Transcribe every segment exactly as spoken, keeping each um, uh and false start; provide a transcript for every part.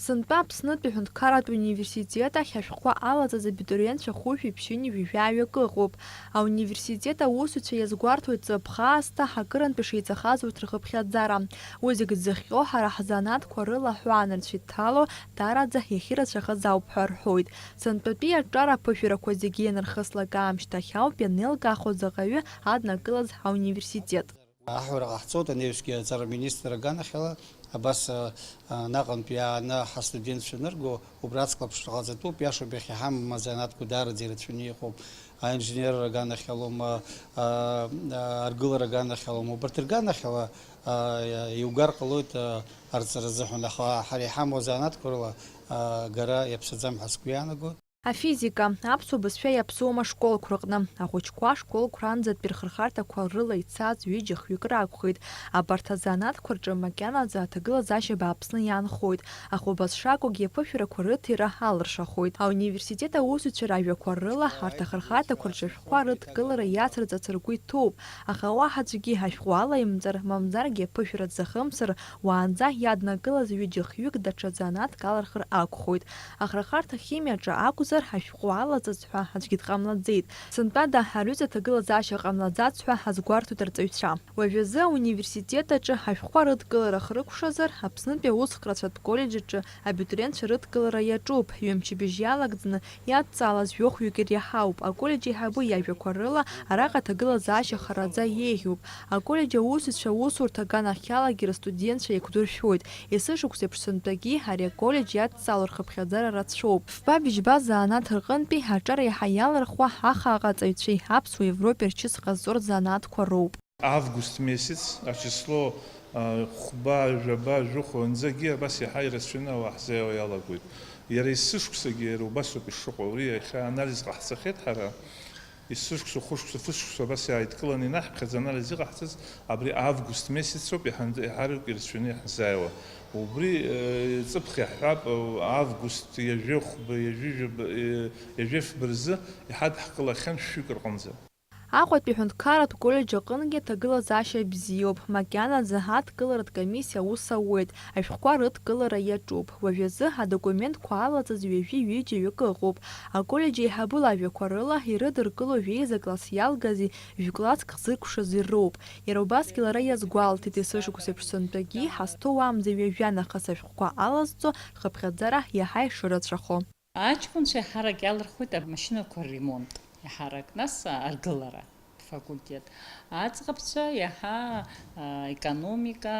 Сынтәа Аԥснытәи аҳәынҭқарратә университет ахь ашәҟәқәа алаҵаз абитуриентцәа хәышәи ԥшьынҩажәи жәаҩык ыҟоуп. Ауниверситет аусзуҩцәа иазгәарҭоит ҵыԥх аасҭа акырынтә ишеиҵахаз урҭ рхыԥхьаӡара. Уи зегь зыхҟьо ҳара ҳзанааҭқәа рыла аҳәаанырцә иҭало, даараӡа иахьырацәахаз ауп ҳәа рҳәоит. Сынтәатәи аҿар аԥышәарақәа зегьы ианырхыслак аамышьҭахь ауп ианеилкаахо заҟаҩы аднакылаз ауниверситет. Аҳәара ҟаҳҵоит анаҩсгьы аҵара министр аганахьала, абас, а, а, наҟынтә иааны ҳастудентцәа анырго, убра аҵхлаԥшра ҟаҵатәуп, иашоуп, иахьа иҳамам азанааҭқәа даараӡа ирацәаны иҟоуп, аинженерра аганахьалома, а, а, аргылара аганахьалома, убарҭ рганахьала, а, иа-, иугар ҟалоит, а, арҵара азыҳәан, аха ҳара иҳамоу азанааҭқәа рыла, а, агара иаԥсаӡам ҳәа сгәы иаанагоит. Афизика, аԥсуа бызшәа иаԥсоума ашколқәа рҟны? Ахәыҷқәа ашколқәа ранӡатәи рхырхарҭақәа рыла ицаз ҩыџьа-хҩык ракәхеит. Абарҭ азанааҭқәа рҿы макьанаӡа аҭагылазаашьа бааԥсны иаанхоит. Аха убас шакәугьы аԥышәарақәа рыҭира алыршахоит. Ауниверситет аусзуҩцәа ражәақәа рыла арҭ ахырхарҭақәа рҿы ашәҟәқәа рыдкылара иацырҵарц ргәы иҭоуп. Аха уаҳа аӡәгьы ашәҟәы алаимҵар, мамзаргьы аԥышәара дзахымсыр, уаанӡа иаднакылаз ҩыџьа-хҩык даҽа занааҭк алырхыр акәхоит. Ахырхарҭа ахимиаҿы акәзар, ашәҟәы алаҵаз ҳәа аӡәгьы дҟамлаӡеит. Сынтәада, ари аҩыза аҭагылазаашьа ҟамлаӡац ҳәа азгәарҭоит арҵаҩцәа. Уажәазы ауниверситет аҿы ашәҟәқәа рыдкылара хрыкәшазар, Аԥснытәи аусҟрацәатә коллеџь аҿы абитуриентцәа рыдкылара иаҿуп. Ҩымчыбжь иалагӡаны иадҵаалаз жәохәҩык иреиҳауп. Аколлеџь аиҳабы иажәақәа рыла, араҟа аҭагылазаашьа хараӡа еиӷьуп. Аколлеџь аусзуҩцәа аусурҭа аганахьалагьы рыстудентцәа еиқәдыршәоит. Есышықәса еиԥш сынтәагьы ари аколлеџь иадҵаало рхыԥхьаӡара рацәоуп. Фба-быжьба занааҭ рҟынтәи аҿар иаҳа иалырхуа ахааҟаҵаҩцәеи аԥсуа Европеи рчыс ҟазҵо рзанааҭқәа роуп. Август месяц, ачисло, а, хәба, жәаба, жәохә анӡагьы абас иаҳа ирацәаны ауаа ҳзааиуа иалагоит. Иара есышықәсагьы иара убасоуп ишыҟоу. Уи иахьа анализ ҟаҳҵахьеит ҳара. Есышықәса, хәышықәса, фышықәса абас иааидкыланы инаҳԥхьаӡа анализ иҟаҳҵаз, абри август месяцоуп иҳан-, иаҳараҩык ирацәаны иаҳзааиуа. Убри, э, ҵыԥх иаҳҳәап, э, август ҩажәи хәба, ҩажәи жәаба, э, ҩажәи фба рзы иҳадҳкылахьан шәҩык рҟынӡа. Аҟәатәи аҳәынҭқарратә коллеџь аҟынгьы аҭагылазаашьа бзиоуп, макьанаӡа адкыларатә комиссиа аус ауеит, ашәҟәқәа рыдкылара иаҿуп. Уажәазы адокументқәа алаҵаз ҩажәи ҩыџьа-ҩык ыҟоуп. Аколлеџь аиҳабы лажәақәа рыла, ирыдыркыло жәеиза класс иалгази жәкласск зыркәшази роуп. Иара убасгьы лара иазгәалҭеит, есышықәса еиԥш сынтәагьы ҳазҭоу амза ҩажәа нахыс ашәҟәқәа алазҵо рхыԥхьаӡара иаҳа ишырацәахо. Аҷкәынцәа еиҳарак иалырхуеит амашьынақәа ремонт, еиҳарак, нас аргылара факультет. Аӡӷабцәа иаҳа, а, економика,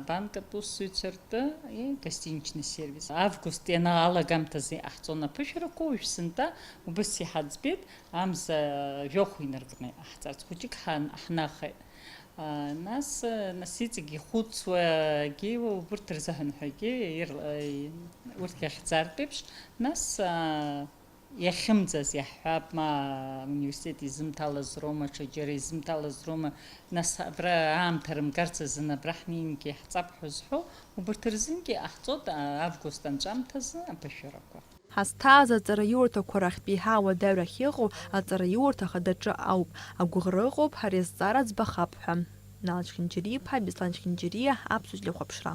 банкатә усзуҩцәа ртәы, и гостиничный сервис. Август ианаалага аамҭазы иҟаҳҵон аԥышәарақәа, уажә сынтәа убыс иҳаӡбеит, амза жәохә инаркны иҟаҳҵарц хәыҷык ҳан-, ҳнахеит. А, нас, а, нас иҵегь ихәыцуагьы убырҭ рзыҳәан ҳәагьы ир-, а, и-, урҭ иахьӡартә еиԥш, нас, а, иахьымӡаз иаҳҳәап, ма ауниверситет изымҭалаз роума, ҽаџьара изымҭалаз роума, нас абра аамҭа рымгарц азын абра ҳнеингьы иаҳҵап ҳәа зҳәо, убырҭ рзынгьы иҟаҳҵоит, а, август анҵәамҭазы аԥышәарақәа. Ҳазҭааз аҵараиурҭақәа рахьтә еиҳа ауадаҩра ахьыҟоу аҵараиурҭа хадаҿы ауп. Агәыӷра ыҟоуп, ҳара иазҵаара ӡбахап ҳәа. Нал Чхинџьариа-иԥа, Беслан Чхинџьариа, Аԥсуа телехәаԥшра.